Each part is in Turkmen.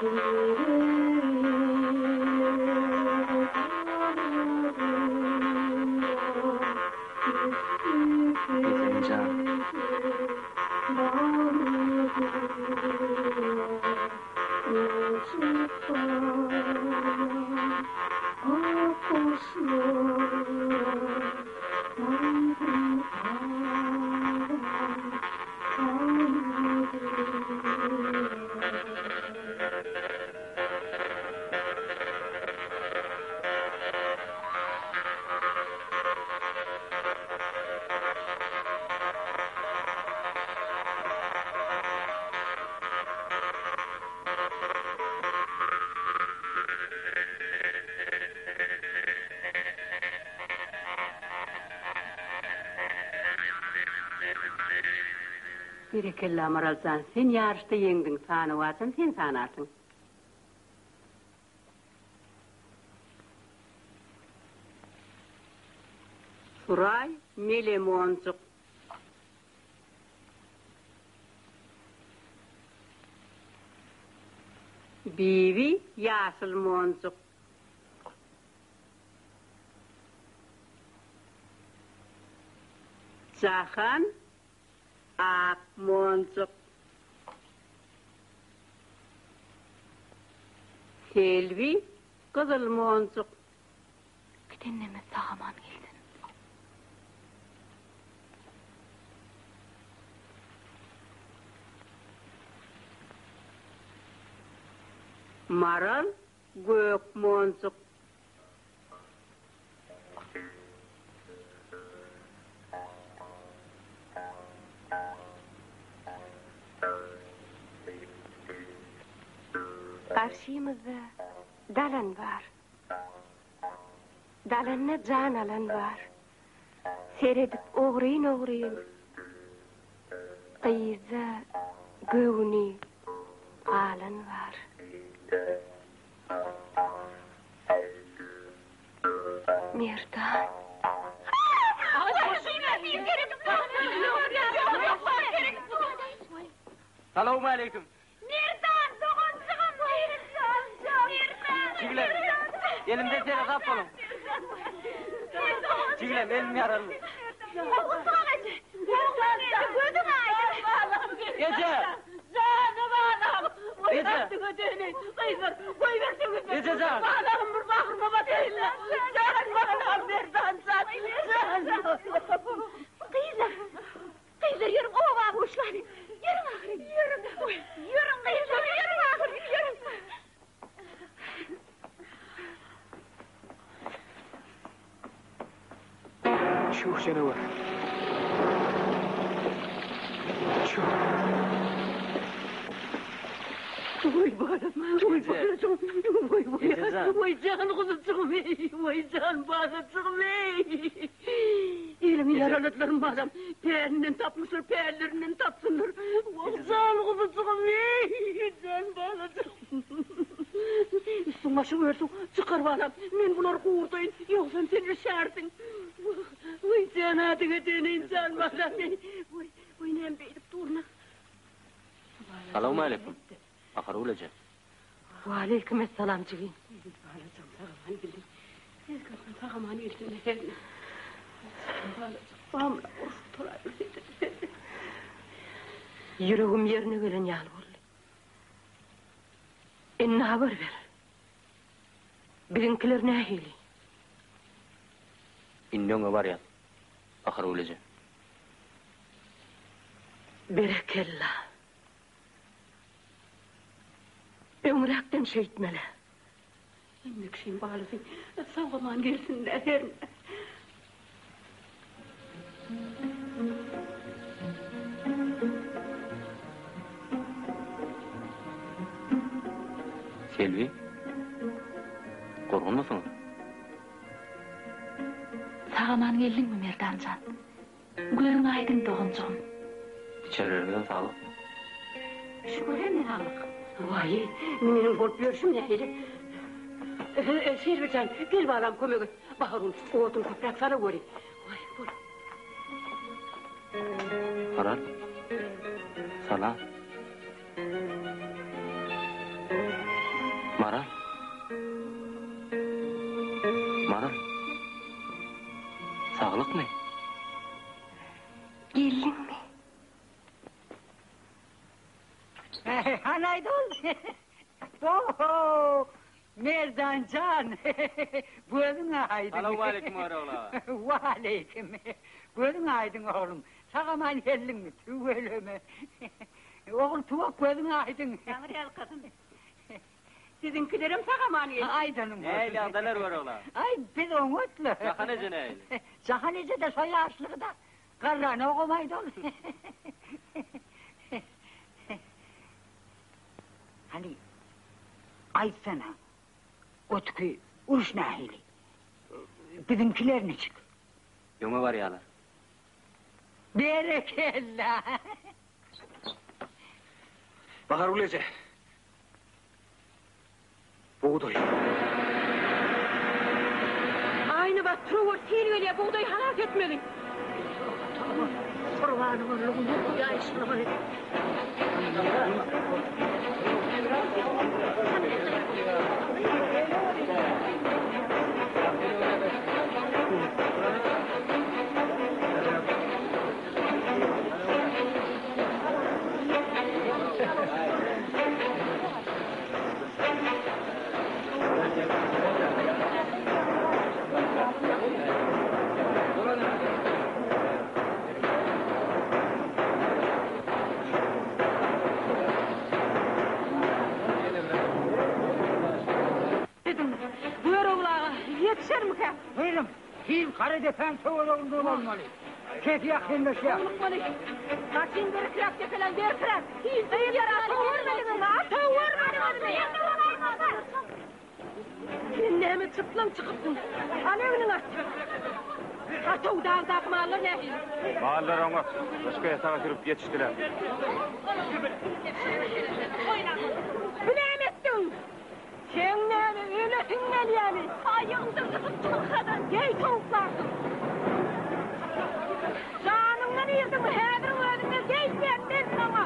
Ejem jan. Berekella Maral jan, sen ýaryşda ýeňdiň, sanawajam sen sanarsyň. Suraý mele monjuk. Bibi ýaşyl monjuk. Jahan ak monjuk. Selbi gyzyl monjuk. Gidenlerimiz sag-aman gelsin. Maral gök monjuk. Garşymyzda dalan bar. Dalanda jan alan bar. Seredip ogryn-ogryn, Gyzda göwni galan bar. Merdan. Salowmaleýkim. Merdan doganjygym Merdan. Jigilem, elimden seresap boluň. Jigilem, elim ýaraly. Gözüň aýdyň balam. Eje! Janym balam. Eje! Gyzlar, goýber sögüp. Eje jan! Balam bir bagryma basaýyn. Jan balam Merdan jan. Jan. Gyzlar, gyzlar ýörüň oba buşlary. Ýörüň ahyry, ýörüň. Ýörüň gyzlar, ýörüň ahyry, ýörüň. Çüh janawer. Çüh. Oý balam, oý balajygym, oý oý, Eje jan. oý jan guzujygym, eý, oý jan balajygym, eý. Elimi ýaraladylar balam, pälinden tapmyşlar, pällerinden tapsynlar. Wah, jan guzujygym, eý, jan balajygym. Üstüň başyň örsüň, çykar balam, men bulary gurdaýyn, ýogsam sen üşärsiň. Wah, oý jan adyňa döneýin, jan balam, eý. Oý, oý näme beýdip durna. Salowmaleýkim, Bahargül eje. Waleýkimessalam jigim. Balajygym sag-aman geldiň. Erkekden sag-aman gelsin. Balajygym bamyra urşup turaýberseýdi. Ýüregim ýerine gelen ýaly boldy. Indi habar ber. Biziňkiler nähili? Indi öňe barýas, Bahargül eje. Berekella. Öňräkden şeýtmeli. Hemme kişiň balasy sag-aman gelsin-dä hernä. Selbi, gorgunmysyňyz? Sag-aman geldiňmi, Merdan jan? Gözüň aýdyň doganjygym. Içerileriňizem saglykmy? Şükür hemme saglyk. Waý, meniň bolup ýörşüm nähili? Selbi jan, gel balam kömek et. Bahargül, odun köpräk salaweri. Waý, bol. Maral, salam. Geldiňmi? Hany aýdol? Oho! Merdan jan! Gözüň aýdyň. Salowmaleýkim Görogly aga. Waleýkim. Gözüň aýdyň oglum. Sag-aman geldiňmi? Tüweleme. Ogul Tuwak gözüň aýdyň. Taňry ýalkasyn. Siziňkilerem sag-aman gelsin. Aýdanyň bolsun. Nähili ýagdaýlar Görogly aga? Aý, biz oňatly. Jahan eje nähili? Jahan eje-de şo ýaşlygy-da. Garranogam aýdol. Hany, aýtsana, otüki uruş nähili? Biziňkiler niçik? Öňe barýarlar. Berekella! Bahargül eje. Bugdaý. Aýnabat turowar sil gelýär, bugdaýy halas etmeli. Gurban boldum Hudaý şuny. Ediň. Görogly aga, ýetişermikä? Gyzym, Sil Garadepäň töwereginde bolmaly. Sesi ýakynlaşýar. Howlukmaly. Gaçyň berkräk depeläň, berkräk. Sil duýulýar, ata görmediňizmi, ata görmediňizmi? Sen näme çyplaň çykypsyň? Al egniňe at. Ataw dagdaky mallar nähili? Mallar oňat. Gyşky ýataga sürüp ýetişdiler. Bu näme etdiň? Seň näme ölesiň gelýämi? Aýagyňdan gysyp çykyp geý towuklarsyň. Janyňdan irdiňmi häziriň özünde geýtýän men saňa.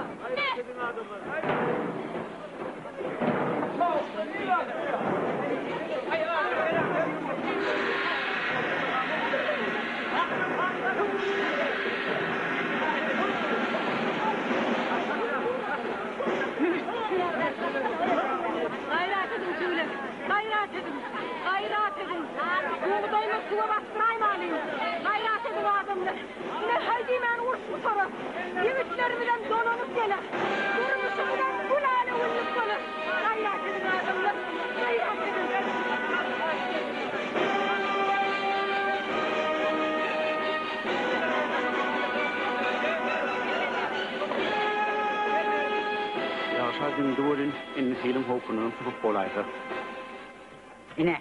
Gaýrat ediň tüwlek, gaýrat ediň, gaýrat ediň. Bugdaýymy suwa basdyraýmalyň. Gaýrat ediň adamlar. Ine haý diýmän uruş gutarar. Ýigitlerimizem dolanyp geler. Durmuşymyzam gülala günlük bolar. Gaýrat ediň adamlar, gaýrat ediň. Ýagşa diňdi welin, indi siliň howpundanam sypyp bolaýsa. Ine,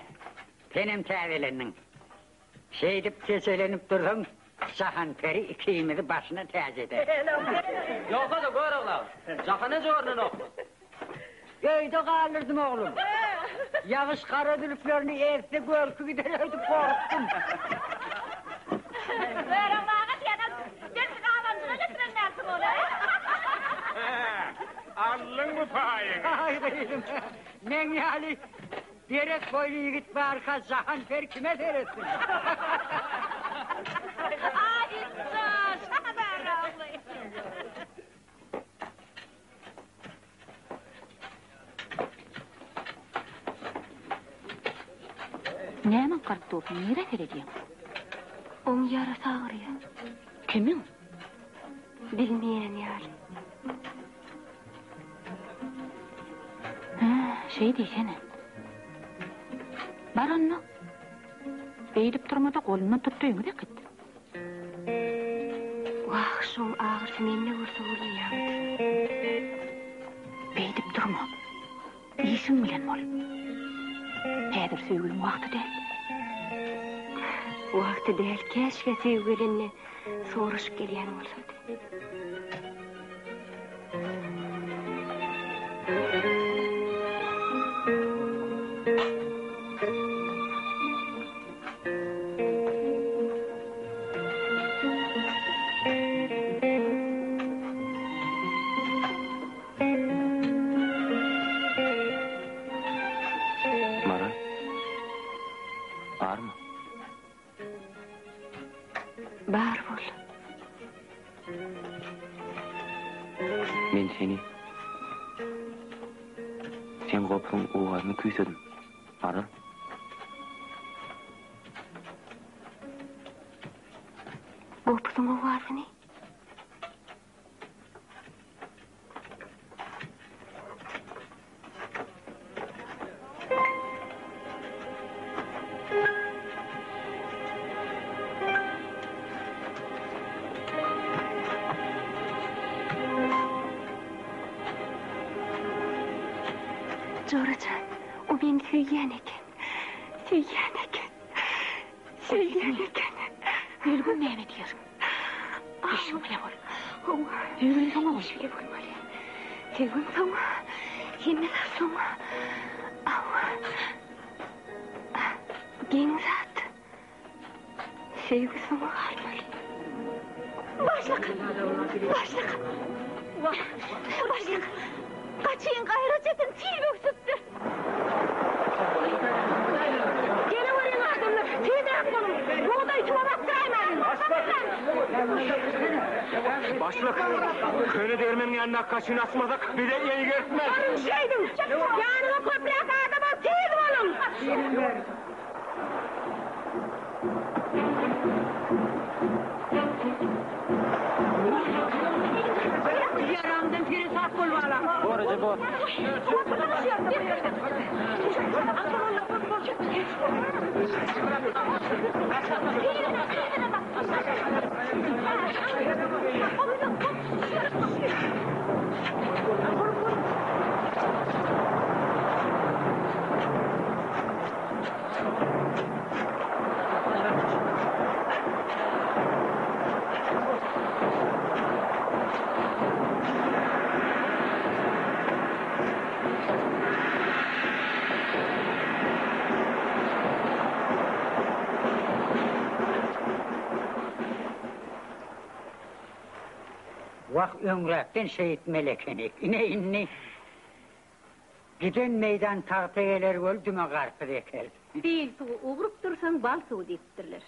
senem täzelendiň. Şeýdip seçelenip dursaň, Jahanperi ikimizi başyna täç eder. Ýogsa-da, Görogly aga, Jahan eje görnenokmy? Öýde galdyrdym oglum. Ýagyş gara zülplerini ezse görki gider öýdüp gorkdum. Görogly aga diýen belki gabanjyga getiren dälsiň ony? Aldyňmy paýyňy? Aý gyzym, meň ýaly derek boýly ýigit barka Jahanperi kime seretsin? Aý jan, Görogly. Näme aňkaryp dursuň, nirä seredýäň? Oň ýarasy agyrýar. Kimiň? Bilmeýän ýaly. Hä, şeý diýsene. Bar onda. Beýdip durma-da, golundan tut öýüňize äkit. Wah, şoň agyrysy mende bolsa bolmaýamydy. Beýdip durma. Işiň bilen bol. Häzir söýgüniň wagty däl. Wagty däl, käşgä söýgi gelende soraşyp gelýän bolsady. Maral. Barmy? Bar bol. Men seni, seň gopuň owazyny küýsedim, Maral. Gopuzyň owazyny? Jora jan, o meni söýýän eken. Söýýän eken. Söýýän eken. Gülgün näme diýer? Işiň bile bol. Hawa. Söýgüni soňa goý. Iş bile bolmaly. Söýgüm soňa. Hemme zat soňa. Hawa. Geň zat. Söýgi soňa galmaly. Başlyk! Başlyk! Başlyk! Gaçyň gaýra çetin sil böwsüpdir. Geleweriň adamlar, tizräk boluň! Bugdaý suwa basdyraýmalyň! Başlyk, köne degirmeniň ýanyndaky gaçyny açmasak, bize eýgertmez. Baryň şeýdiň! Ýanyňa köpräk adam al, tiz boluň! Ýaraňdan seresap bol balam. Bor eje bor. Wah, öňräkden şeýtmeli ekenik. Ine indi Giden meýdan tagta geler göl düme garpyz eker. Bil suwy ugruk dursaň bal suwy diýipdirler.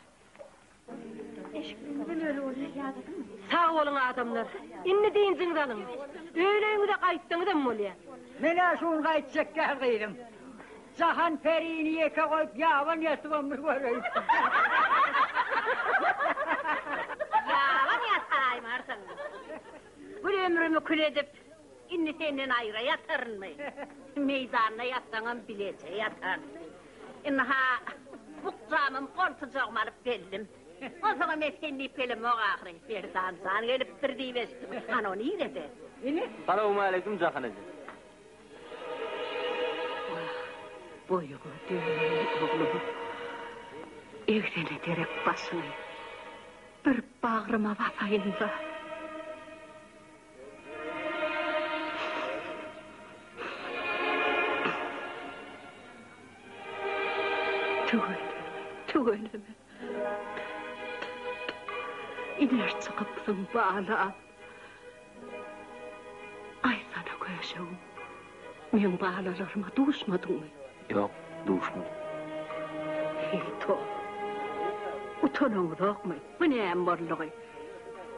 Sag boluň adamlar. Indi dynjyňyzy alyň. Öýleriňize gaýtsaňyzam bolýar. Men-ä şu gün gaýtjak däl gyzym. Jahan perini ýeke goýup ýaban ýatybam bir göreýin. Ýaban ýataýmarsyň. Gül ömrümi kül edip, Indi senden aýra ýatarynmy? Meýdanda ýatsaňam bileje ýataryn. Ynha, bukjamam goltujagymy alyp geldim. Onsoňam men sen diýip gelemok ahyry. Merdan jan gelipdir diýip eşitdim. Hany o nirede? Ine. Salowmaleýkim Jahan eje. Wah, boýuňa döneýin oglum. Egsene derek başyňy. Bir bagryma basaýyn-da. Tüweleme, tüweleme. Iner çykypsyň balam. Aýtsana köşegim, meň balalaryma duşmadyňmy? Ýok, duşmadym. Heý, toba. Utanaňyzokmy? Bu näme boldugy?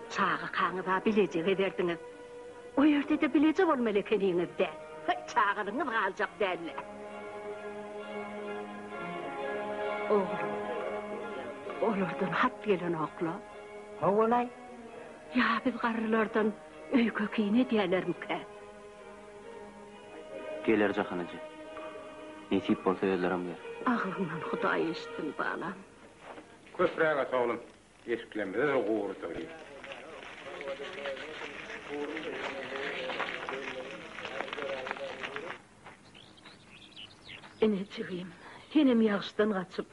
Çagakaňyz-a bileje gezerdiňiz. O ýerde-de bileje bolmaly ekeniňiz-dä. Heý, çagalygyňyz galjak däl-le. Oglum, olardan hat gelenok-la. Hawa-laý. Ýa biz garrylardan öýke-kine edýälermikä? Geler Jahan eje. Nesip bolsa özlerem geler. Agzyňdan Hudaý eşitsin, balam. Köpräk at oglum. Eşiklerimize-de gurdy. Ine, jigim, senem ýagyşdan gaçyp,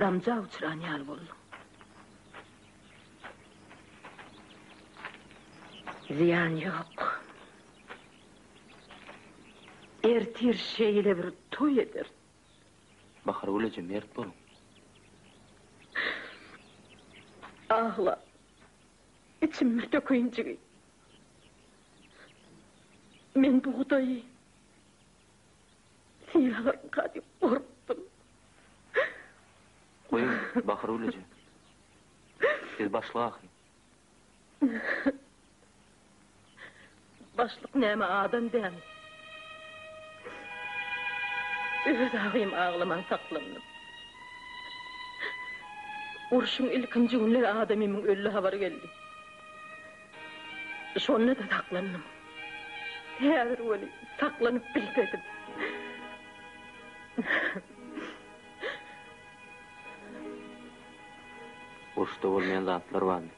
damja uçran ýaly bolduň. Zyýan ýok. Ertir şeýle bir toý ederis. Bahargül eje mert boluň. Agla. Içimi dökeýin jigim. Men bugdaýy sil alarmyka diýip gorkdum. Goýuň, Bahargül eje. Siz başlyk ahyryn. Başlyk näme adam dämi? Öz agym aglaman saklandym. Urşuň ilkinji günleri adamymyň öldi habary geldi. Şonda-da saklandym. Häzir weli saklanyp bilmedim. Uruşda bolmaýan zatlar barmy?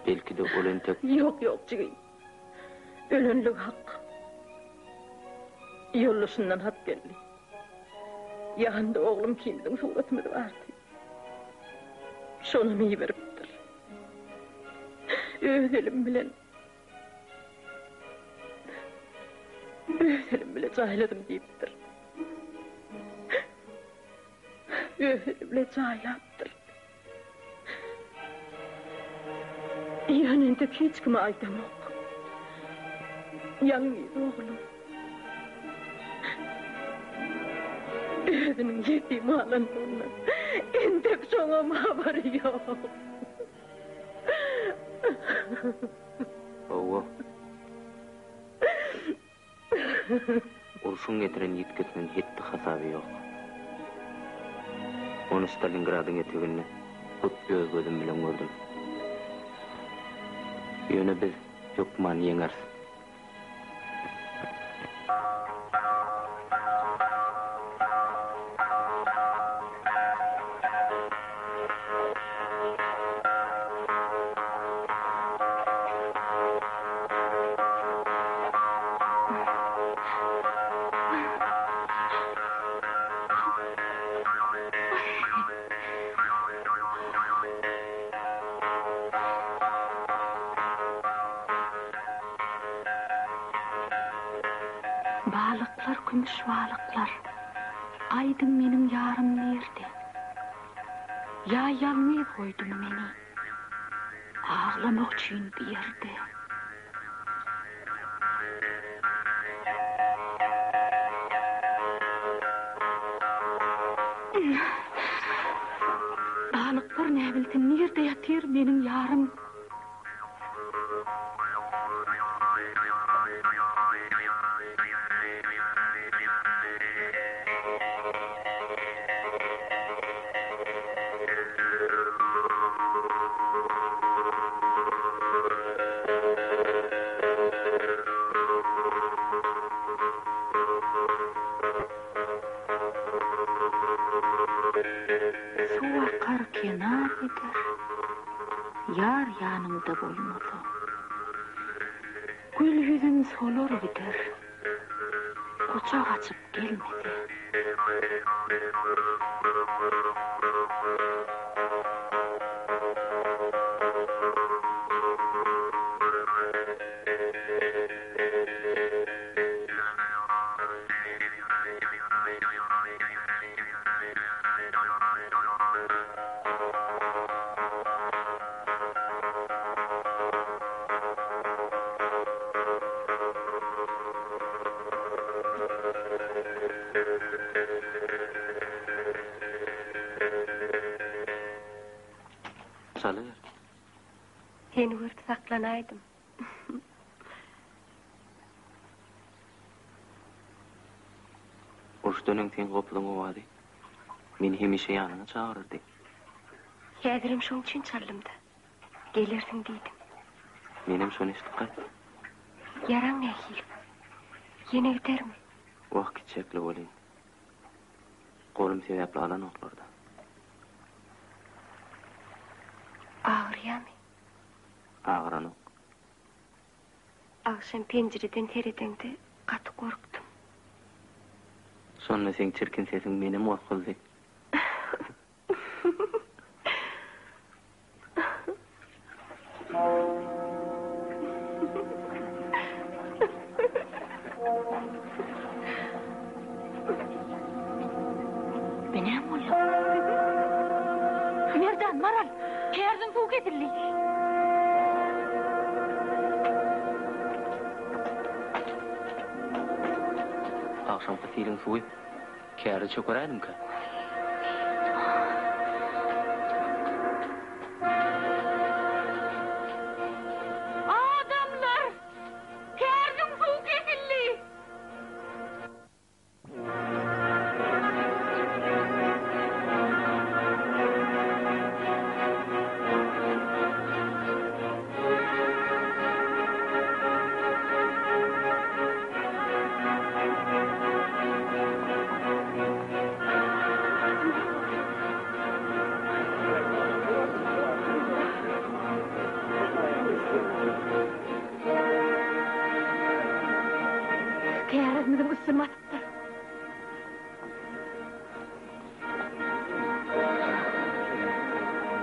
Belki-de ol entek. Ýok, ýok, jigim. Ölenligi hak. Ýoldaşyndan hat geldi. Ýanynda oglum ikimiziň suratymyz bardy. Şonam iberipdir. Öz elim bilen Öz elim bilen jaýladym diýipdir. Öz eli bilen jaýlapdyr. Ýöne entek hiç kime aýdamok. Ýalňyz oglum. Özüniň ýetim galandygyndan entek şoňam habary ýok. Hawa. Urşuň getiren ýitgisiniň hetdi-hasaby ýok. Ony Stalingradyň eteginde hut öz gözüm bilen gördüm. Ýöne biz hökman ýeňeris. Balyklar kümüş balyklar, aýdyň meniň ýarym nirde? Ýa ýalňyz goýdumy meni? Aglamak üçin bu ýerde. Balyklar näbilsin nirde ýatyr meniň ýarym. Suw akar, kenar gider, Ýar ýanyňda bolmasa. Gül ýüzüm solar gider, Gujak açyp gelmese. Çalyber. Seni görüp saklanaýdym. Uruşdan öň seň gopuzyň owazy meni hemişe ýanyňa çagyrardy. Häzirem şoň üçin çaldym-da. Gelersiň diýdim. Menem şony eşidip gaýtdym. Ýaraň nähili? Ýene gidermi? Wah, kiçijekli welin. Golum sebäpli alanoklar-da. Agyrýamy? Agyranok. Agşam penjireden seredeňde gaty gorkdum. Şonda seň çirkin sesiň menem gorkuzdy. Bu näme boldy? Merdan, Maral, kärdiň suwy kesildi. Agşamky siliň suwy Käri çökeräýdimkä? At! üstüni basypdyr.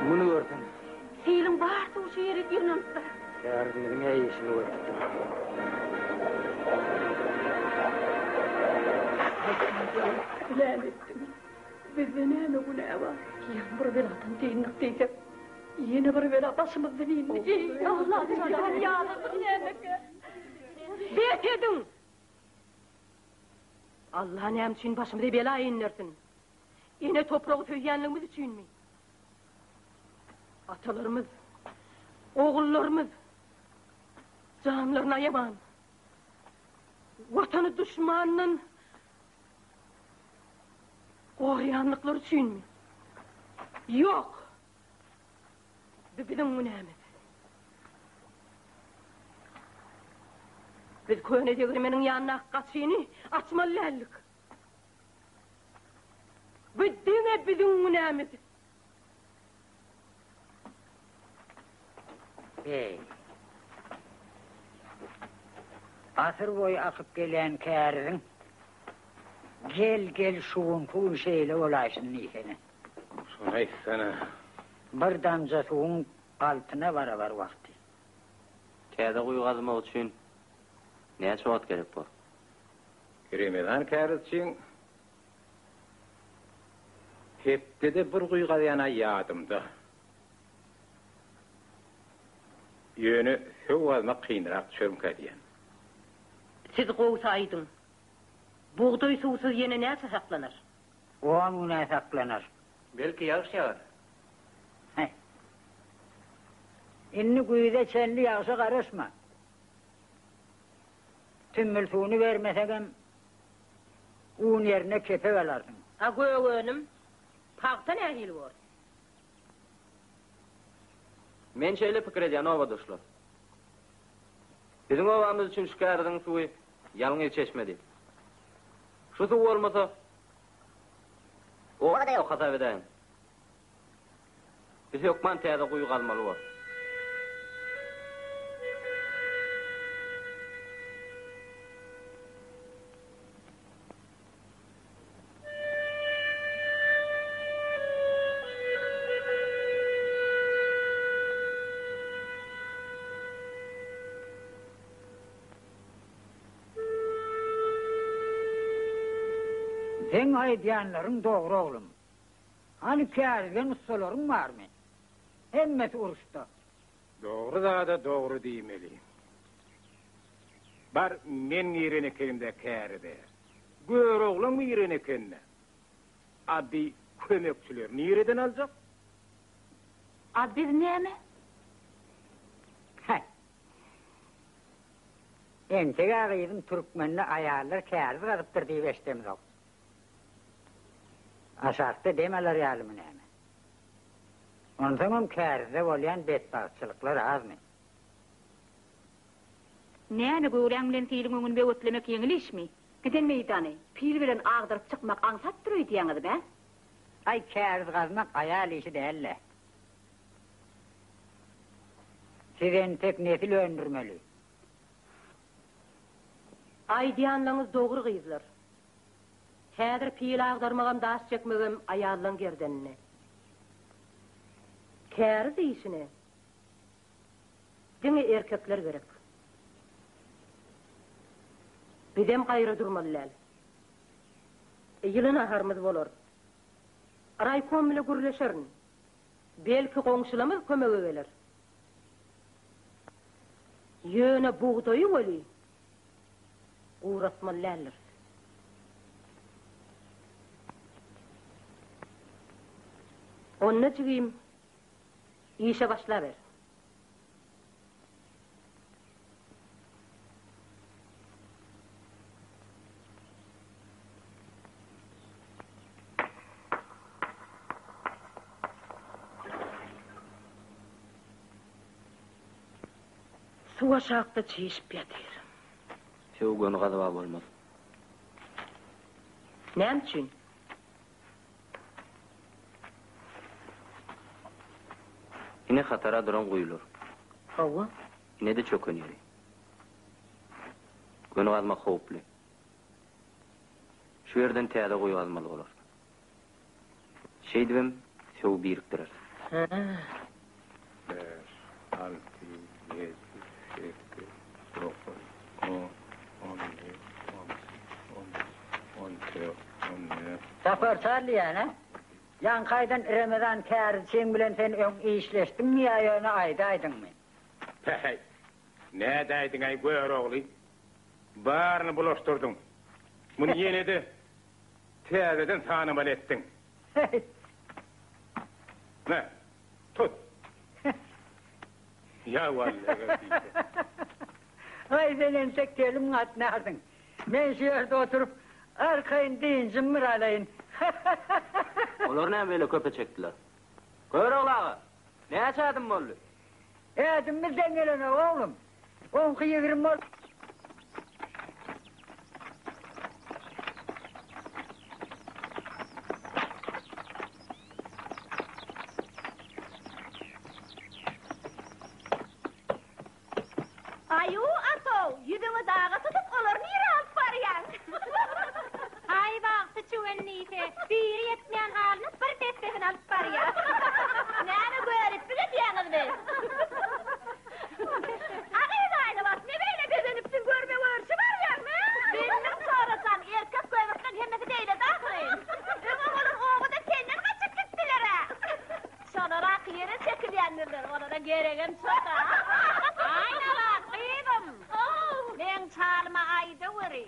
Muny görsene. Siliň bar suwy şu ýere ýygnanypdyr. Kärizimiziň eý işini görüpdir. Näme etdiň? Bizde näme günä bar? Ýaňy bir beladan dyndyk diýsek, ýene bir bela başymyzdan indi. Eý, Allah jan, ýazygyň nämekä? Bes ediň! Allah näme üçin başymyza bela indersin? Ene topragy söýýänligimiz üçinmi? Atalarymyz, ogullarymyz janlaryny aýaman, Watany duşmandan goraýanlyklary üçinmi? Ýok! Bu biziň günämiz. Biz köne degirmeniň ýanyndaky gaçyny açmaly däldik. Bu diňe biziň günämiz. Eý. Asyr boýy akyp gelýän käriziň gel-gel şu günki gün şeýle bolaýşyny diýsene. Şony aýtsana. Bir damja suwuň altyna barabar wagty. Täze guýy gazmak üçin näçe wagt gerek bor? Remezan kärizçiň hepdede bir guýy gazýan-a ýadymda. Ýöne söw gazmak kynrak düşermikä diýýän. Siz gowusy aýdyň. Bugdaý suwsuz ýene näçe saklanar? On gün-ä saklanar. Belki ýagyş ýagar. Heh. Indi güýze çenli ýagşa garaşma. Tümmül suwuny bermesegem, un ýerine kepek alarsyň. A gök önüm, pagta nähili bor? Men şeýle pikir edýän, obadaşlar. Biziň obamyz üçin şu käriziň suwy ýalňyz çeşmedi. Şu suw bolmasa, oba ýok hasap edäýiň. Biz hökman täze guýy gazmaly borus. Seň aýdýanlaryň dogry oglum. Hany kärizgen ussalaryň barmy? Hemmesi uruşda. Dogry zada dogry diýmeli. Bar men giren ekenimdä kärize. Göroglam giren ekende. A bi kömekçileri nireden aljak? A biz näme? Häý. Entek-ä gyzym türkmende aýallar käriz gazypdyr diýip eşidemzok. Aşakda dem alar ýalymy näme? Onsoňam kärizde bolýan betbagtçylyklar azmy? Näme, göwräň bilen siliň öňüni böwetlemek ýeňil işmi? Giden meýdany pil bilen agdaryp çykmak aňsatdyr öýdýäňizmi, ä? Aý, käriz gazmak aýal işi däl-le. Siz entek nesil öndürmeli. Aýdýanlaňyz dogry gyzlar. Häzir pil agdarmagam daş çekmegem aýallaň gerdeninde. Käriz işine diňe erkekler gerek. Bizem gaýra durmaly däl. Ýyly naharymyz bolar. Raýkom bile gürleşerin. Belki goňşulamyz kömege geler. Ýöne bugdaýy weli guratmaly däldiris. Onda jigim, işe başlaber. Suw aşakda çişip ýatyr. Söw göni gazyba bolmaz. Näme üçin? Ine hatara duran guýular. Hawa. Ine-de çöken ýeri. Göni gazmak howply. Şu ýerden täze guýy gazmaly bolar. Şeýdibem söwi birikdireris. Bäş, alty, ýedi, sekiz, dokuz, on, on bir, on iki, on üç, on dört, on bäş. Sapar çal diýýän-ä. Ýaňky aýdan Remezan kärizçiň bilen sen öň işleşdiňmi ýa ýöne aýdaýdyňmy? Päheý, nädäýdiň-äý Görogly? Baryny bulaşdyrdyň. Muny ýene-de täzeden sanamaly etdiň. Me, tut. Ýa walla eger diýse. Aý, sen entek telim gatnarsyň. Men şu ýerde oturyp, arkaýyn dynjym bir alaýyn. Olar näme beýle köpe çekdiler? Görogly aga, näçe ädim boldy? Ädimimiz deň gelenok, oglum. Oňky 20 bol. Aýu, atow, ýüzüňi daga tutup, olary nirä alyp barýaň? Aý, bagty çüwen diýse, biri ýetmeýän halyna bir dessesini alyp barýar. Näme göriplik edýäňizmi? A gyz Aýnabat, ne beýle bezenipsiň, görme-görşe barýaňmy? Bildim, çorajan, erkek göbekleň hemmesi beýledi ahyryn. Öňem olar obada senden gaçyp gitdiler-ä. Şolar-ak ýere çekilýändirler, olara geregem şo-da. Aýnabat, gyzym, meň çalyma aýdaweri,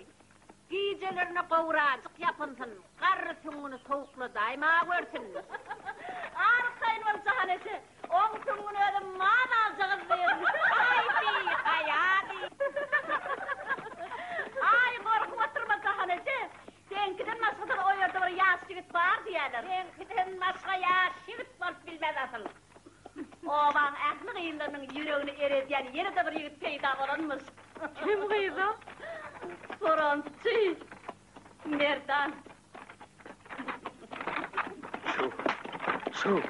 gijelerine gowrajyk ýapynsyn, garry süňňüni sowukladaýma görsün. Arkaýyn bol, Jahan eje, oň süňňüni özüm mazaljyk yzlaýaryn. Aý, bihaýa diý. Aý, gorkup oturma, Jahan eje, Seňkiden başga-da o ýerde bir ýaş ýigit bar diýýärler. Seňkiden başga ýaş ýigit bolup bilmez asyl. Obaň ähli gyzlarynyň ýüregini eredýän ýene-de bir ýigit peýda bolanmyş. Kim gyz o? Frontçy Merdan. Şu, şu.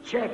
Çek.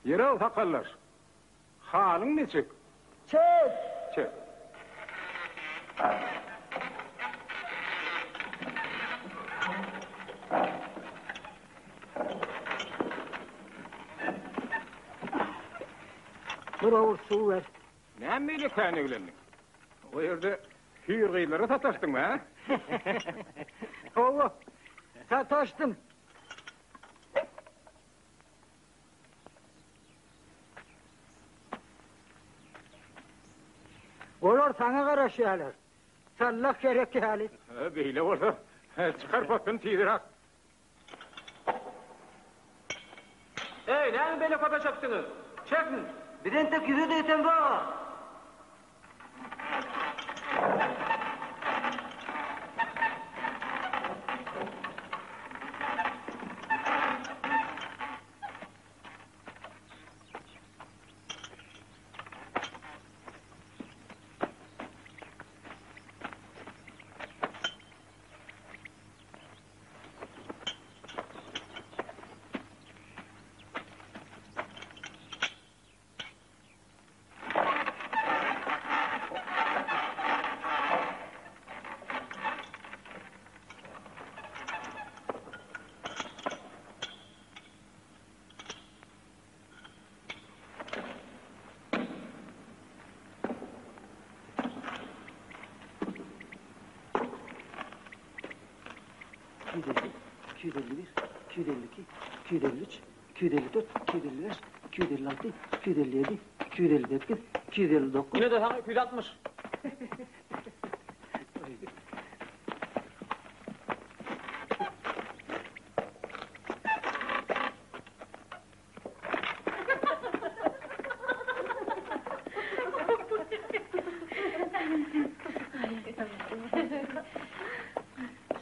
Ýere sakallar. Halyň niçik? Çek! Çek. Bir owurt suw ber. Näme beýle kän eglendiň? O ýerde hüýr gyzlara sataşdyňmy, hä? Hawa, sataşdym. Olar saňa garaşýarlar. Sallah gerek ýaly. Beýle bolsa, çykar possuny tizräk. Eý, näme beýle köpe çökdüňiz? Çekiň! Biz entek ýüze-de ýetemzog-a! 250, 251, 252, 253, 254, 255, 256, 257, 258, 259. Ine-de saňa 260.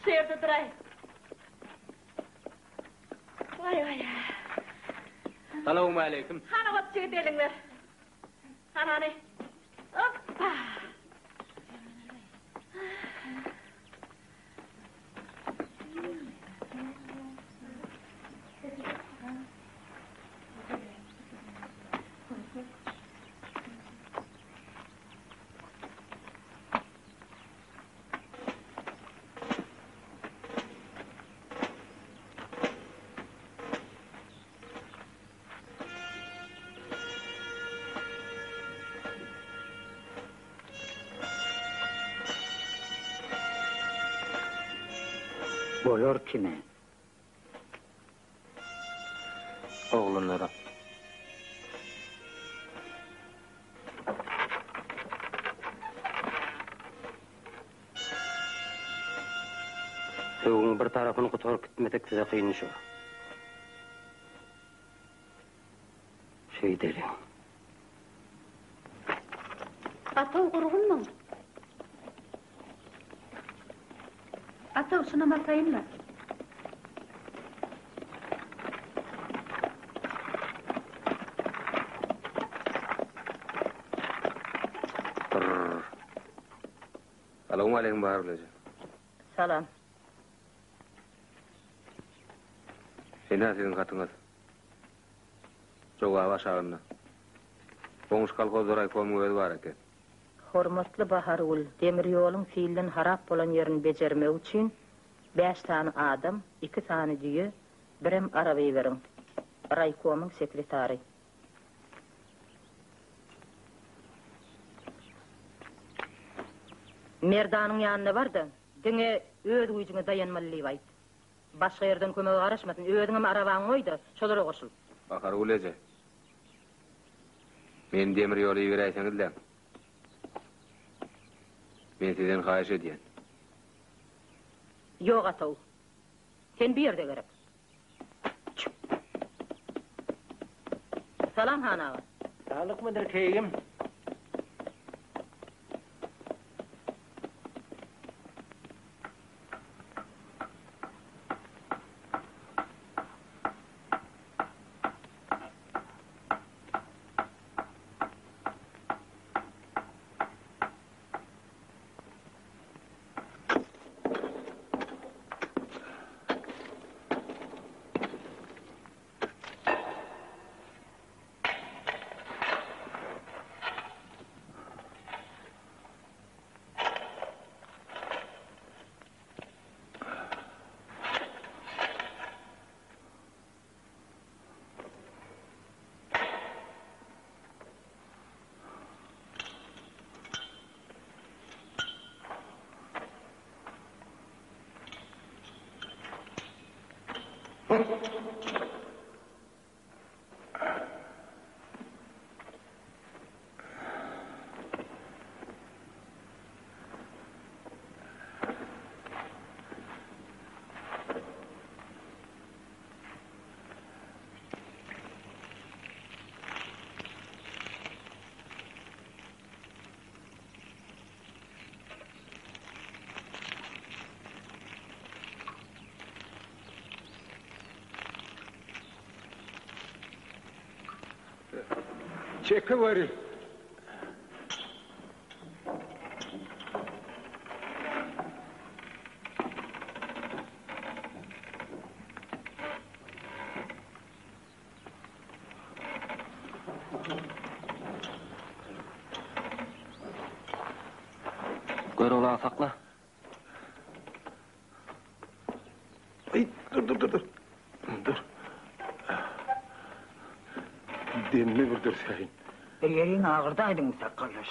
Şu ýerde duraý. Waý waý. Salowmaleýkim. Hany hop jigit eliňi ber. Hany hany. Hoppa. Bolar kime? Oglanlara. Söwüň bir tarapyny gutaryp gitmesek size kyn düşer. Şeýdeliň. Ataw gurgunmyň? Ataw şunam ataýynla. Brrr. Salowmaleýkim Bahargül eje. Salam. Ine siziň hatyňyz. Jogaby aşagynda. Goňşy kolhozda raýkomyň özi bar eken. Hormatly Bahargül, demir ýoluň silden harap bolan ýerini bejermek üçin bäş sany adam, iki sany düýe, birem araba iberiň. Raýkomyň sekretary. Merdanyň ýanyna bar-da, diňe öz güýjüňe daýanmaly diýip aýt. Başga ýerden kömege garaşmasyn, özüňem arabaňy goý-da, şolara goşul. Bahargül eje, meni demir ýola iberäýseňiz-läň. Men sizden haýyş edýän. Ýok, Ataw. Sen bu ýerde gerek. Çük. Salam, han aga. Saglykmydyr, keýgim? Çekeweri. Görogly sakla. Aý, dur, dur, dur, dur. Dur. Demimi bir dürsäýin. Bir ýeriň agyrdaýdyňmy sakgaldaş?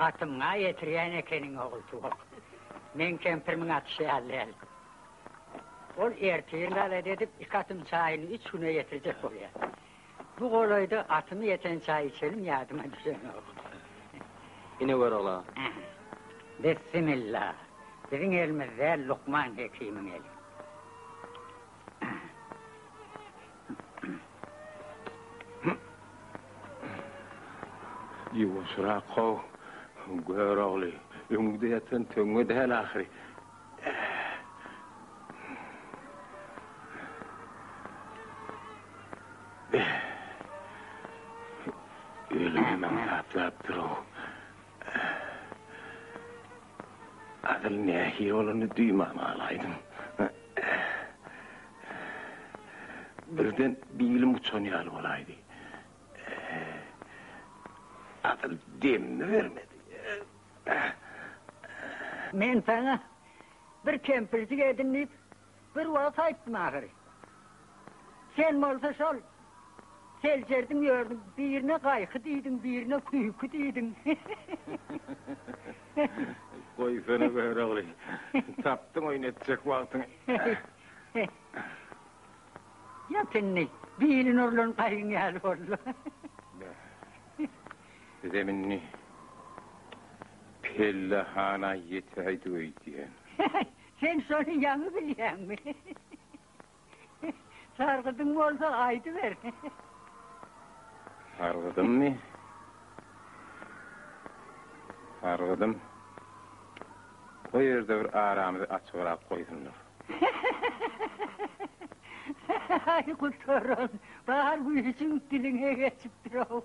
Atymyň-a ýetirýän ekeniň, Ogultuwak. Meň kempirimiň aty şeýal däl. Ol ertir galat edip, iki atym çaýyny üç güne ýetirjek bolýar. Bu golaýda atymy ýeten çaý içenim ýadyma düşenok. Ine Görogly aga. Bissimilla! Biziň elimiz däl, Lukman hekimiň eli. Ýuwaşrak-how, Görogly. Öňüňde ýatan töňňe däl ahyry. Ölümem aňsatlapdyr-ow. Asyl nähili bolanyny duýman galaýdym. Birden bilim uçan ýaly bolaýdy. Asyl demimi bermedi. Men saňa bir kempirjik edin diýip, bir wagt aýtdym ahyry. Sen bolsa şol seljerdiň ýördüň, birine gaýky diýdiň, birine küýki diýdiň. Goýsana Görogly, tapdyň oýun etjek wagtyňy. Ýat indi, biline urlan gaýyň ýaly boldy. Bizem indi pellehana ýetäýdik öýdýän. Sen şony ýaňy bilýäňmi? Sargydyň bolsa aýdyber. Sargydymmy? Sargydym. O ýerde bir aramyzy açygrak goýsunlar. Aý gutaran, bar güýjüň diliňe geçipdir-ow.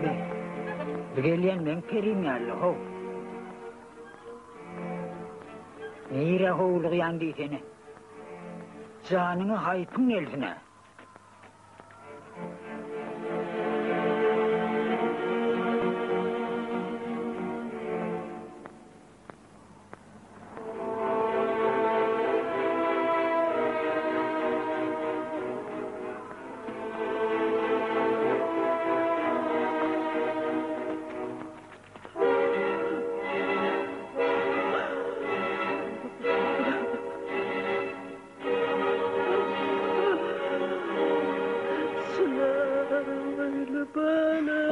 Be, bu gelýän meň perim ýaly, how. Nirä howlugýaň diýsene. Janyňa haýpyň gelsin-ä.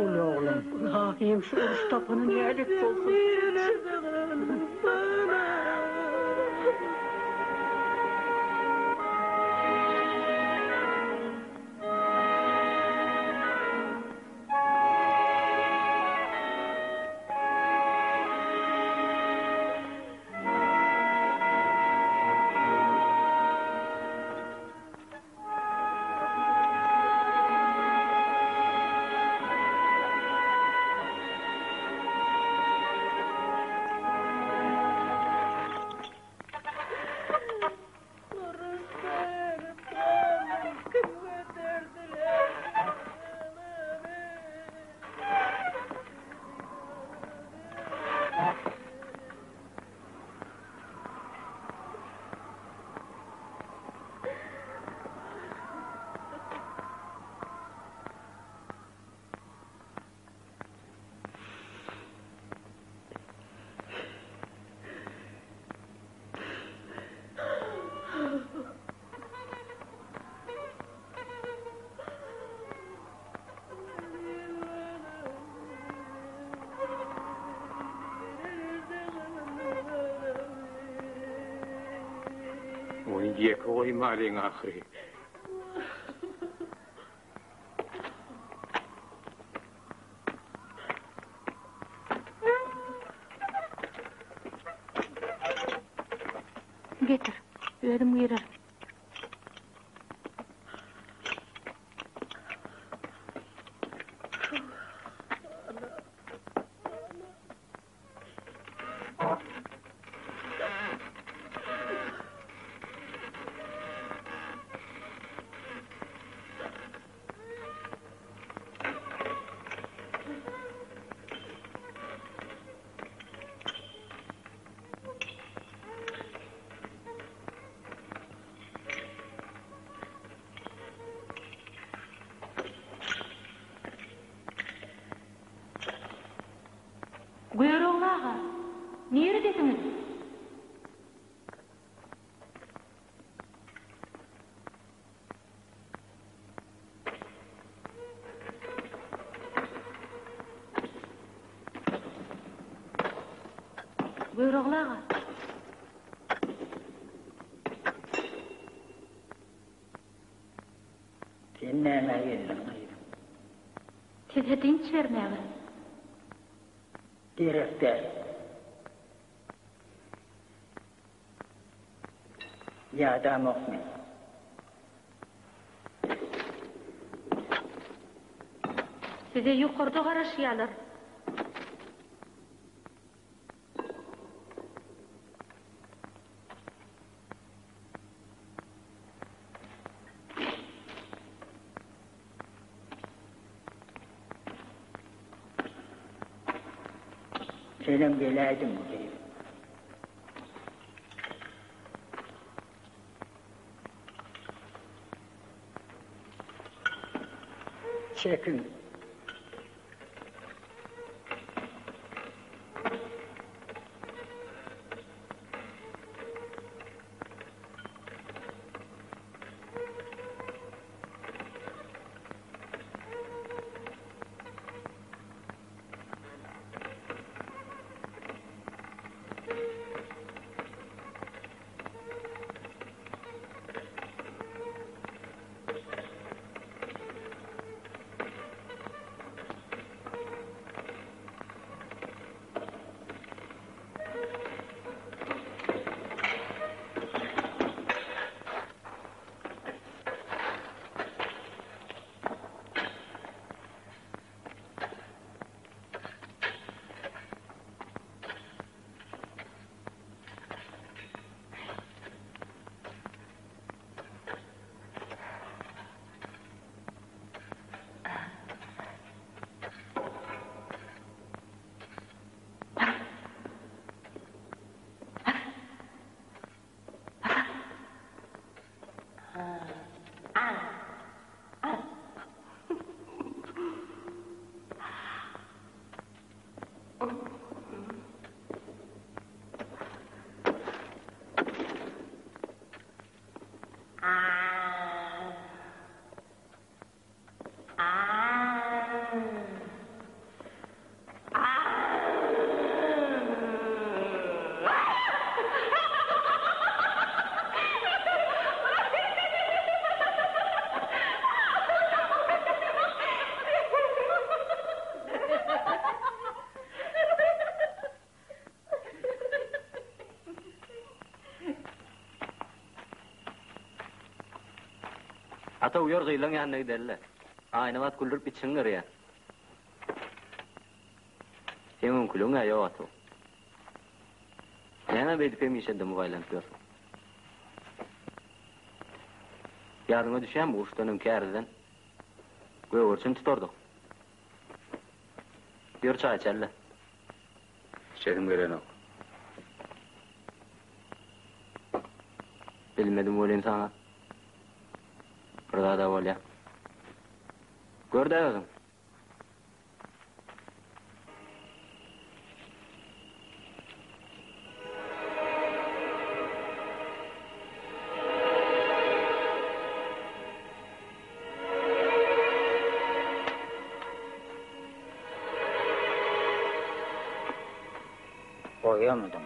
Uly oglum. Ylahym şu uruş tapana nälet bolsun. Ony ýeke goýmalyň ahyry. Getir, özüm girerin. Niredesiňiz? Görogly aga. Sen nämä geldiň gyzym? Size dynç bermäge. Gerek däl. Ýadamok men. Size ýokarda garaşýalar. Senem geläýdiňmi gyzym? Çekiň. Ata uýar gyzlaň ýanyna gideli-le. Aýnabat güldürip içiňi gyrýar. Seň öňküligiň-ä ýok Atow. Näme beýdip hemişe dymyp aýlanyp ýörsüň? Ýadyňa düşýärmi uruşdan öňki ärizden gögerçin tutardyk. Ýör çaý içeli-le. Içesim gelenok. Bilmedim welin saňa bir zad-a bolýa. Gör-dä özüň. Goýamydyň?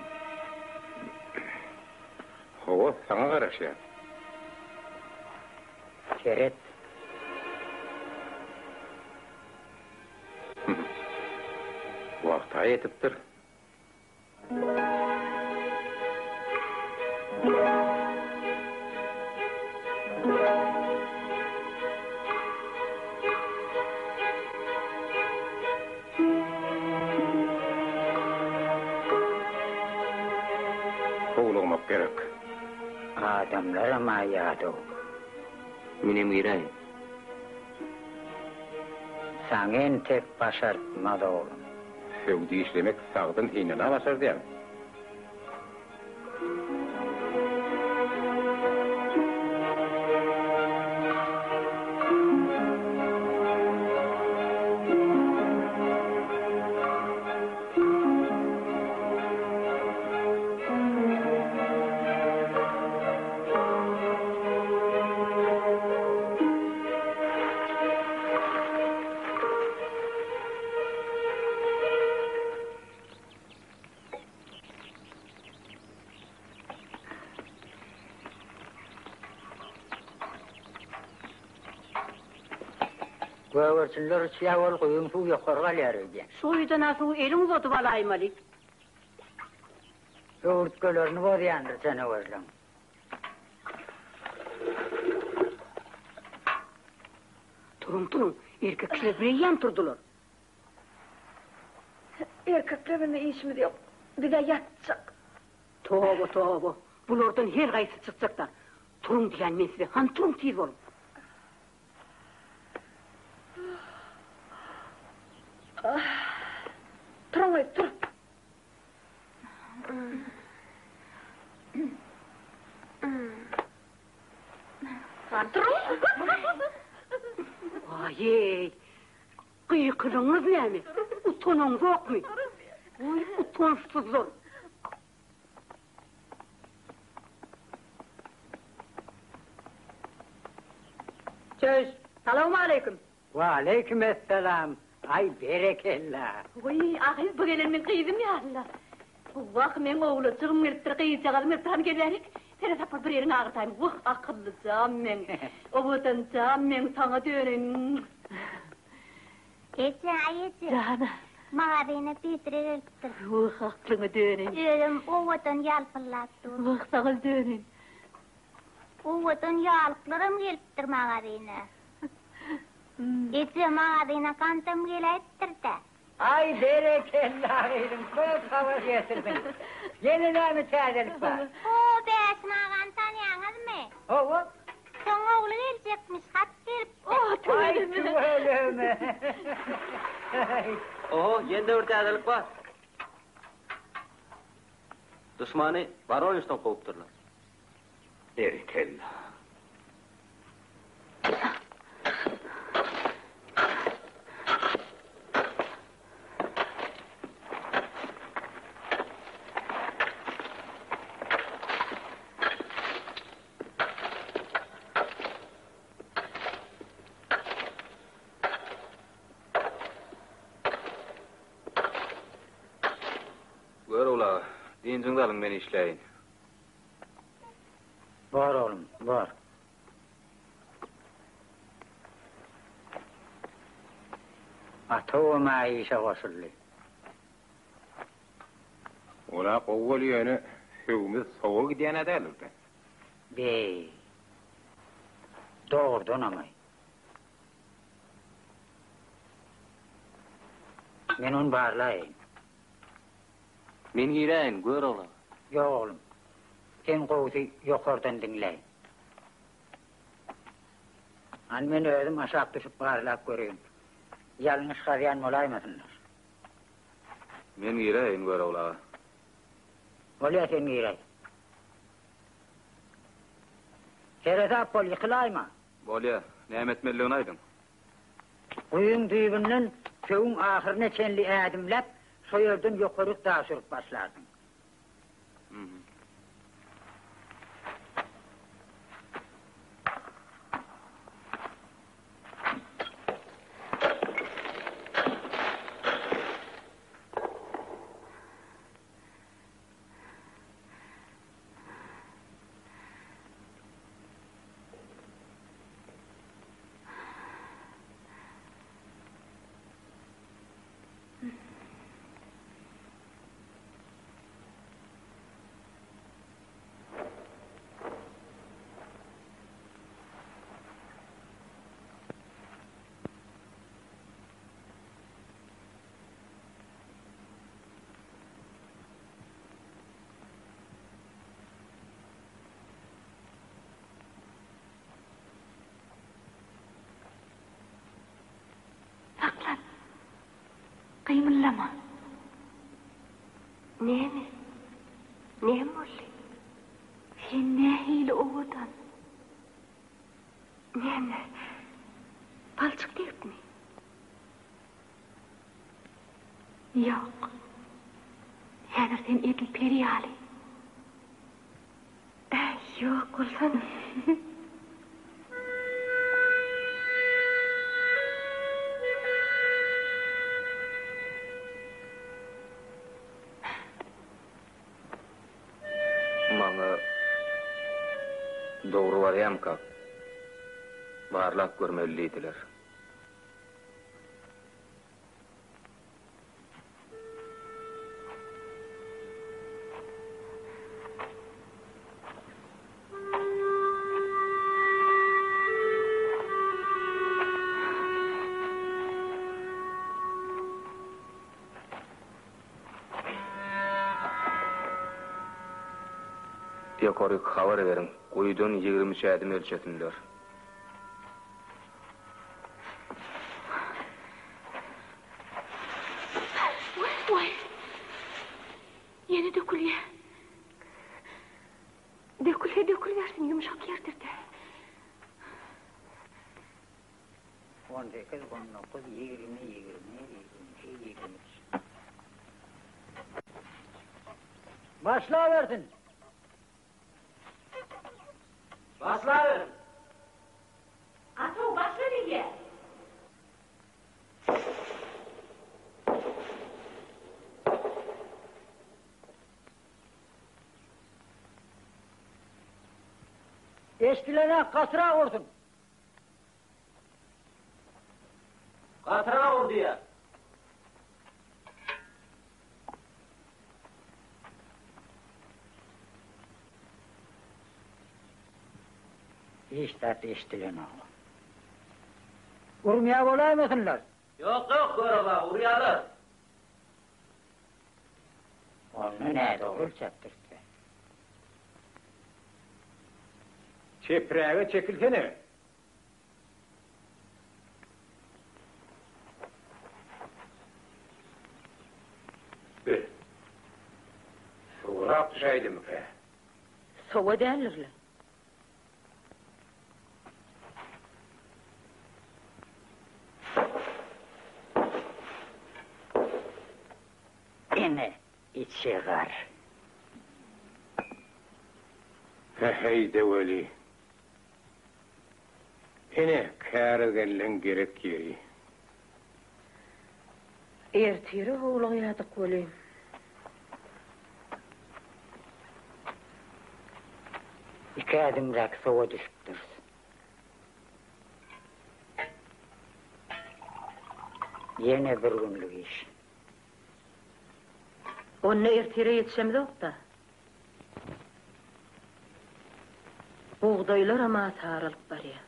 Hawa, saňa garaşýan. Seret. Wagta ýetipdir. Howlugmak gerek. Adamlaram-a ýadaw. Menem giräýin. Saňa entek başartmaz, oglum. Söwda işlemek sagdyn synana başardýaň. Gögerçinler uçýar ol guýyň suwy ýokary galýar öýdýän. Şu guýudan-a suwy eliň uzadyp alaýmaly. Höwürtgelerini bozýandyr janawerleň. Turuň, turuň, erkek kişiler bireýýäm turdular. Erkekler bilen işimiz ýok. Biz-ä ýatjak. Toba, toba, bulardan her haýsy çykjak-da. Turuň diýýän men size, hany turuň tiz boluň. Turuň gyz, tur. Hany turuň. Aý-eý, gykylygyňyz näme? Utanaňzokmy? Goý, utançsyzlar. Çöş, salowmaleýkim. Waleýkim esselam, aý berekella. Wiý, ahyr bu gelen meň gyzym ýaly-la. Wah, meň owlajygym gelipdir, gyzjagazym gelipdir, hany gel bärik. Seresap bol, bir ýeriňi agyrtaýyn. Wah, akyllyjam meň, owadanjam meň, saňa döneýin. Eje, aý eje. Jana. Magazyna Bedre gelipdir. Wah, aklyňa döneýin. Özem owadan ýalpyldap dur. Wah, saňa döneýin. Owadan ýalyklaram gelipdir magazyna. Eje, magazyna gandam geläýipdir-dä. Aý, berekella gyzym, köp habar getirdiň. Ýene näme täzelik bar? Ho, Bäşim agany tanýaňyzmy? Hawa. Şoň ogly geljekmiş, hat gelipdir. Aý, tüweleme. Oho, ýene-de bir täzelik bar. Duşmany Woronežden kowupdyrlar. Berekella. Görogly aga, dynjyňyzy alyň, men işläýin. Bor oglum, bor. Atawam-a işe goşuldy. Ol-a gowy bolýa ýöne sögümiz sowa gidýän-ä däldir-dä. Beý. Dogrudanam-aý. Men ony barlaýyn. Men giräýin, Görogly. Ýok oglum. Sen gowusy ýokardan diňläý. Hany men özüm aşak düşüp barlap göreýin. Ýalňyş gazýan bolaýmasynlar. Men giräýin, Görogly aga. Bolýa sen giräý. Seresap bol, ýykylaýma. Bolýa. Näme etmelidigini aýdyň. Guýyň düýbünden söwüň ahyryna çenli ädimläp, şo ýerden ýokaryk daş urup başlarsyň. Saklan! Gymyldama! Näme? Näme boldy? Sen nähili owadan! Näme? Palçyk degipmi? Ýok. Häzir sen edil peri ýaly. Äý, ýok bolsana. Maňa dogry barýamkak, barlap görmeli diýdiler. Ýokaryk habar beriň, guýudan 23 ädim ölçesinler. Waý, ýene dökülýä. Dökülse dökülibersin, ýumşak ýerdir-dä. 18, 19, 20, 21, 22, 23. Başlabersin! Başlaber! Atow, başla diýýä! Eşdilene gatyrak ursun! Gatyrak ur diýýä! Hiç zat eşdilenok. Urmaýa bolaýmasynlar? Ýok, ýok, Görogly aga, urýarlar. Onda nädogry ölçäpdiris-dä. Çepräge çekilsene. Be, suwrak düşäýdimikä? Sowa däldir-le. Ene, içi gar. Päheý-de weli. Ene, kärizgenleň gerek ýeri. Ertire howlugýardyk welin. Iki ädimräk sowa düşüpdiris. Ýene bir günlük iş. Onda ertire ýetişemzok-da. Bugdaýlaram-a saralyp barýar.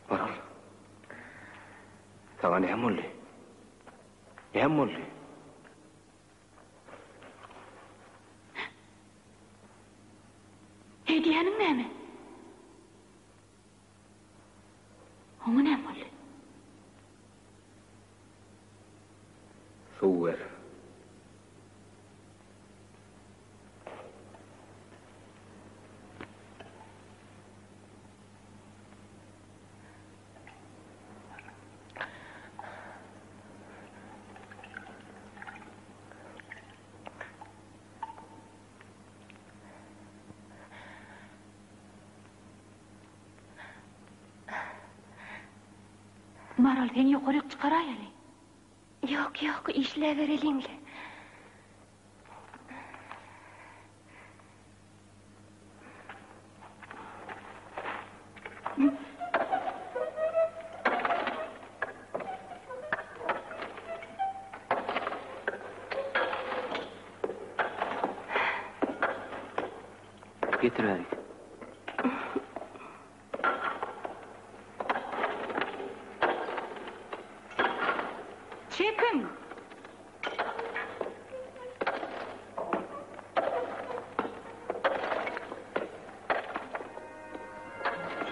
Maral. Saňa näme boldy? Näme boldy? Edýäniň näme? Oňa näme boldy? Suw ber. Maral, seni ýokaryk çykaraýaly. Ýok, ýok, işläbereliň-le. Getir bärik. Çekiň!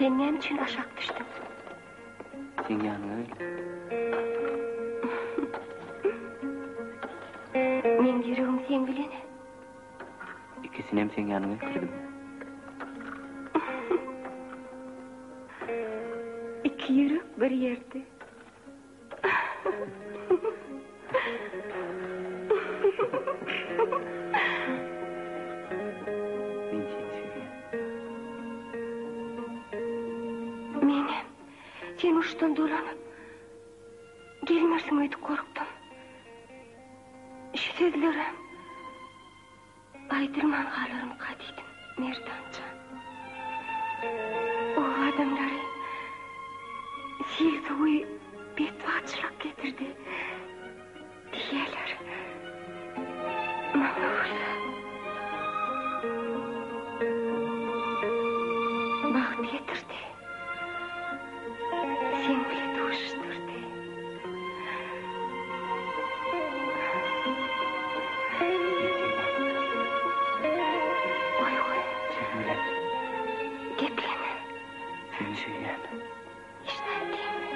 Sen näme üçin aşak düşdüň? Seň ýanyňa geldim. Meň ýüregim seň bilen-ä. Ikisinem seň ýanyňa getirdim. Iki ýürek bir ýerde. Men seni söýýän. Menem sen uruşdan dolanyp gelmersiň öýdüp gorkdum. Şu sözlerem Aýdylman galarmyka diýdim, Merdan jan. Oba adamlary sil suwy betbagtçylyk getirdi diýýärler. Maňa bolsa bagt getirdi. Seň bile duşuşdyrdy. Goý, goý. Seň bilen. Gepleme. Seni söýýän. Hiç zat diýme.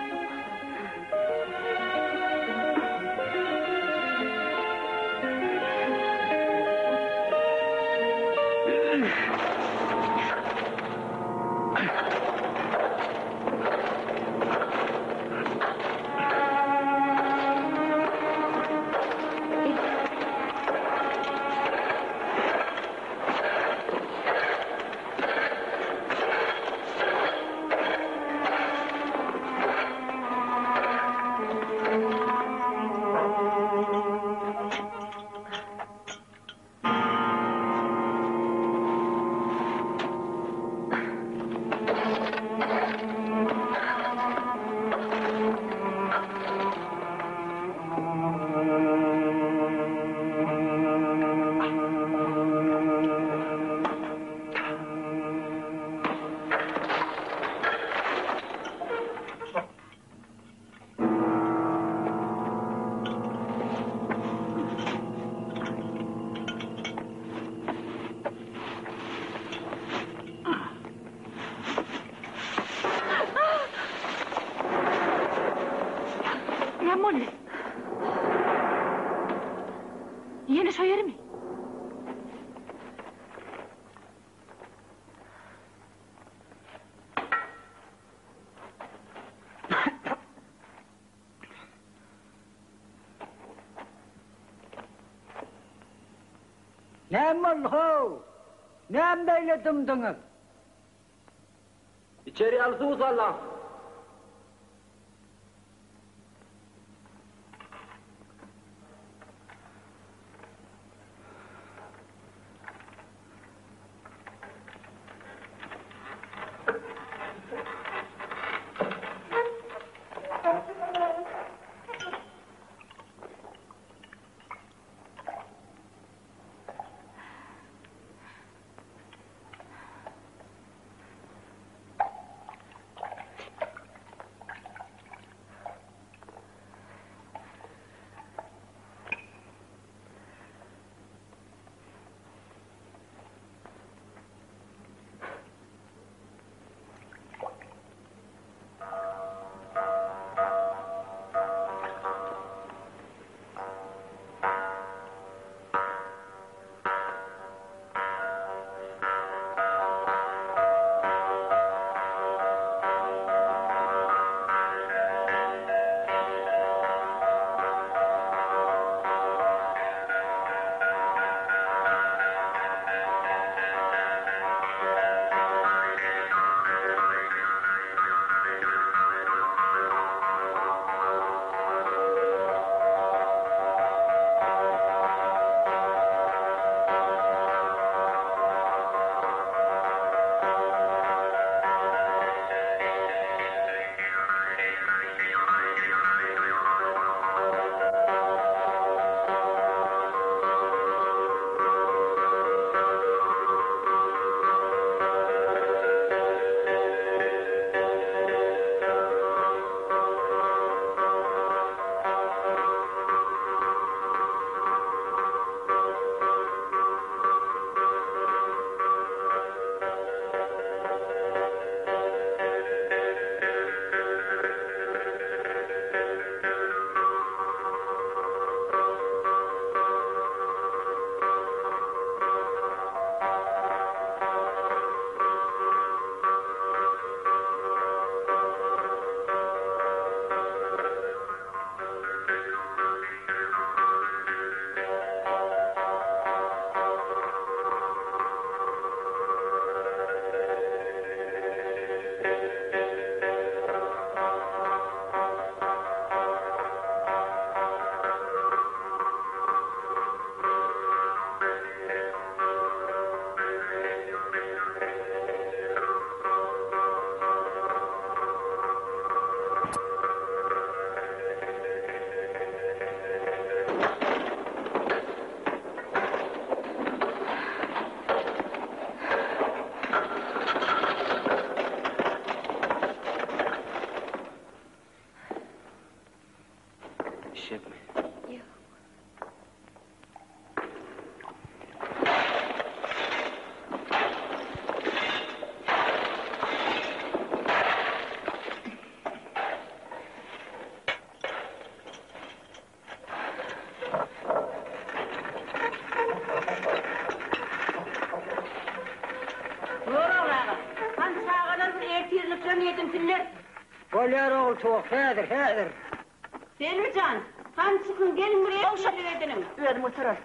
Näme boldy? Ýene şo ýermi? Näme boldy how? Näme beýle dymdyňyz? Içeri ýaly suw sallaň. Ýetişjekmi? Ýok. Görogly aga, hany çagalar bir ertirliklerini edinsinler. Bolýar Ogultuwak, häzir, häzir. Selbi jan, hany çykyň, geliň bir ertirlik ediniň. Özüm götererin.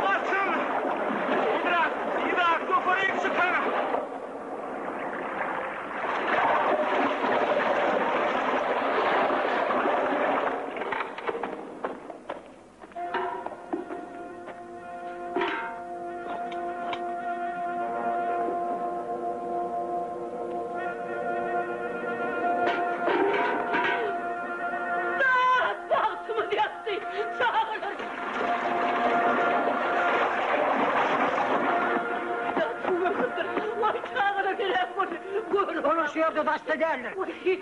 Gaçyň! Yzrak! Yzrak! Ýokaryk çykyň! Dat bagtymyz ýatdy, çagalar. Dat suw ösüpdir. Waý, çagalar heläk boldy. Gör. Olar şu ýerde daşda däldir.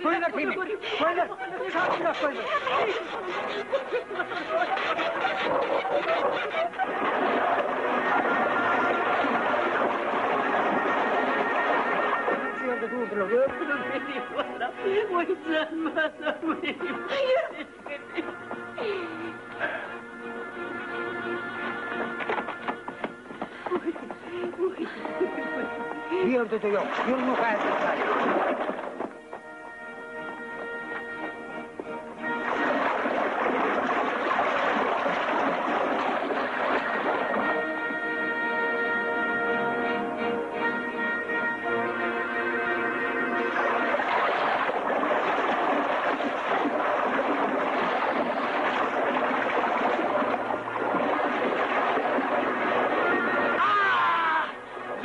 Goýber Timin, goýber. Çabukrak goýber. Şu ýerde durdular. Waý, jan balam. Bu ýerde-de ýok. Ýörüň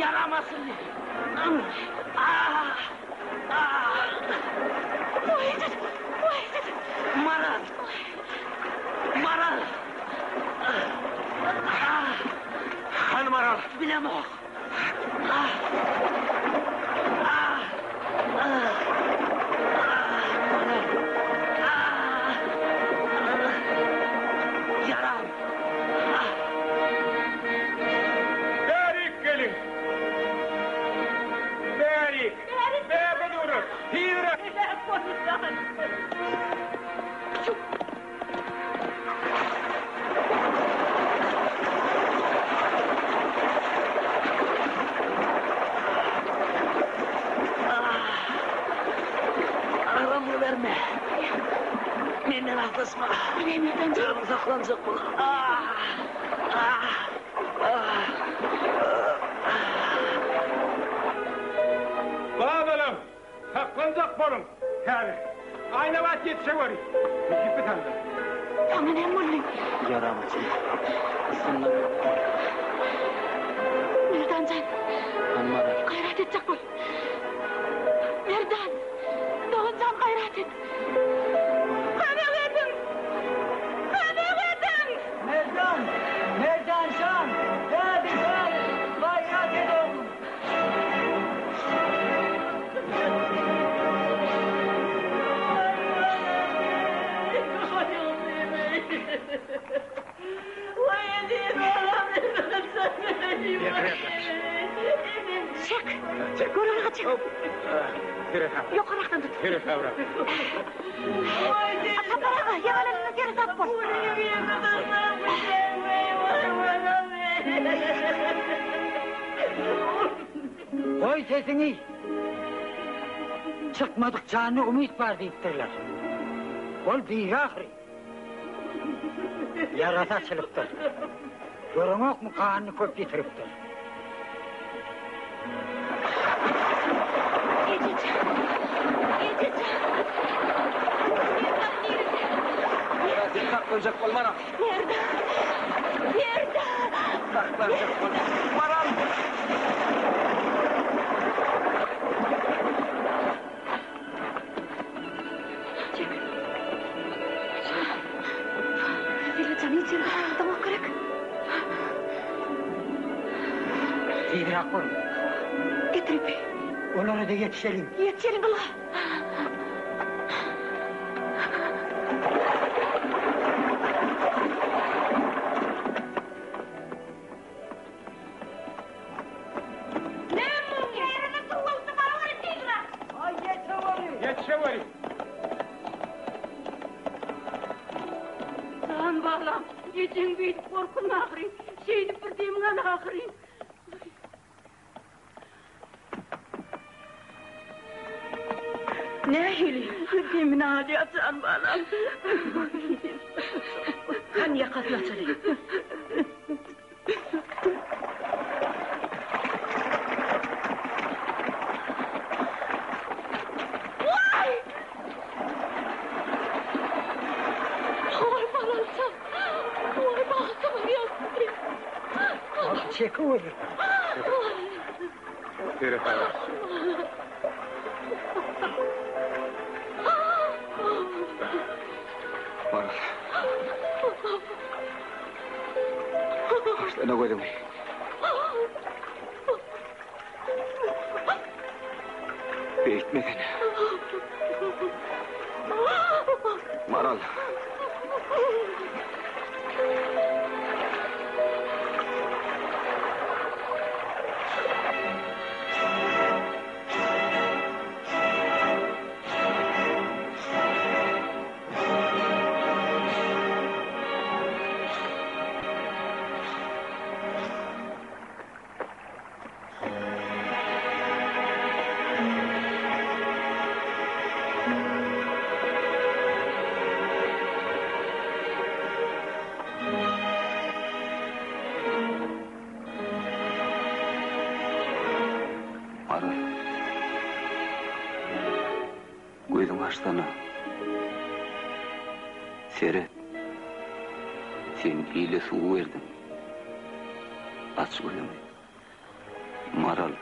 Ýaram asyldy. Maral! Maral! Hany Maral? Bilemok. Ýaram! Bärik geliň! Bärik! Bärde durun! Tizräk! Aramyňy berme. Menden aslyşma. Özüň saklanjak bol. Babalam, saklanjak boluň. Häzir. Aýnabat ýetişeweri. Ýüpi saldy. Saňa näme boldy? Ýaram açyldy. Ysgyndan öldüm. Merdan jan. Hany Maral? Gaýrat etjek bol. Merdan! Dogan jan gaýrat et. Kömek ediň! Kömek ediň! Merdan! Merdan jan! Häzir jan! Gaýrat et oglum! Çek! Görogly çek! Ýokarrakdan tut. Sapar aga, ýagalanyny seresap bol. Goý sesiňi! Çykmadyk janda umyt bar diýipdirler. Ol diri ahyry. Ýarasy açylypdyr. Göreňokmy ganyny köp ýitiripdir. Ejejan! Ejejan! Merdan nirede? Merdan sen saklanjak bol Maral. Merdan! Merdan! Saklanjak bol Maral! Çek. Selejan hiç ýerde aýaldamak gerek. Tizräk bol. Getirip. Olara-da ýetişeliň. Ýetişeliň ylga. Jan balam, ejeň beýdip gorkuzma ahyryn. Şeýdip bir demiň al ahyryn. Nähili? Demini alýar jan balam. Hany ýakasyny açaly. Waý! Waý balanjam! Waý bagtymy ýazdy! Çekeweri. Seret aga. Maral. Açsana gözüňi. Beýtmesene. Maral. Maral. Gözüňi açsana. Seret. Sen ile suw berdiň. Aç gözüňi. Maral.